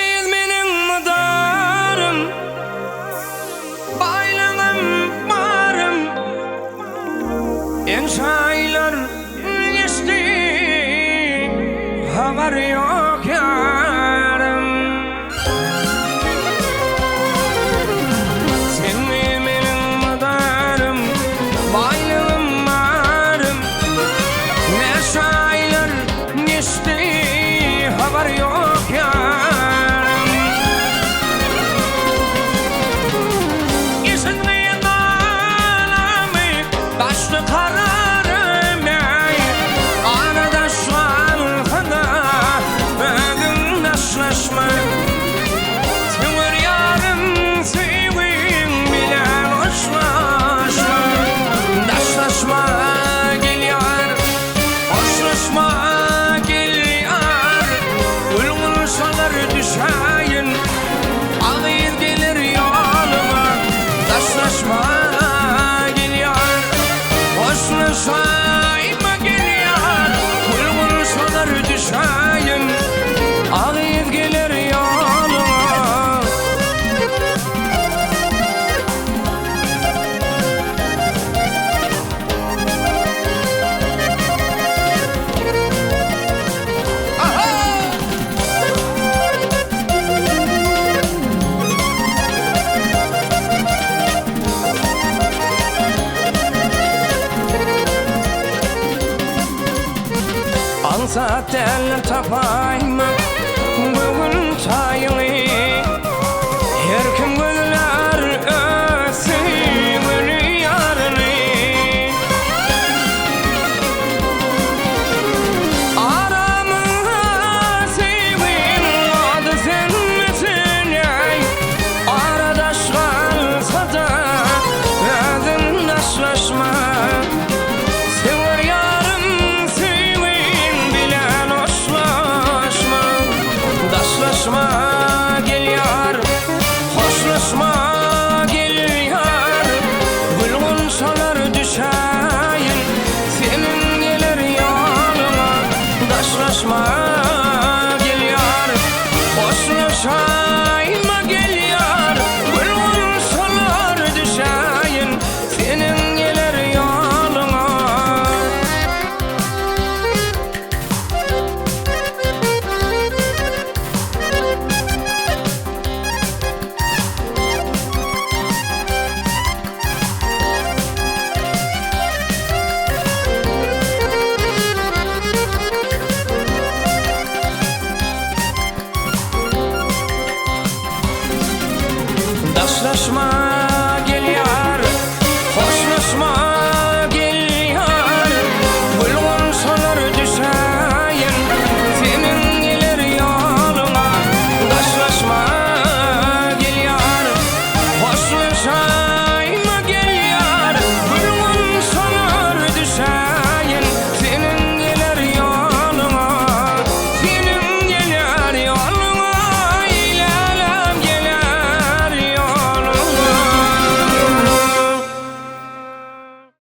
gyz meniň mydarym, Baýlygym barym. Ençe aýlar geçdi, Habar ýok ýarym. Sen gyz meniň mydarym, Baýlygym barym. Näçe aýlar Geçdi habar ýok ýarym. Eşitmeýän nalamy, gaçdy kararym eý. Ara daş galsa-da, özüň daşlaşma. Söwer ýarym söýgiň bilen hoşlaşma. Daşlaşma gel ýar. Hoşlaşma gelýär, Gül-gunçalar düşäýin, Agyz geler ýalyma. Daşlaşma gelýär, Hoşlaşaýma gelýär, Gül-gunçalar düşäýin, Agyz geler ýalyma. Aňsat däldir tapaýmak göwün taýyňy. Her kim gözlär öz söýgüli ýaryny. Aramyňa söýgiň ady sönmesin eý. Ara daş galsa-da özüň daşlaşma. Söwer ýarym söýgiň bilen hoşlaşma. Daşlaşma gel ýar, hoşlaşma gel ýar. Gül gunçalar düşäýin seniň geler ýanyňa. Daşlaşma gel ýar, hoşlaşaýma gel ýar. Gül gunçalar düşäýin seniň geler ýanyňa. Daşlaşma.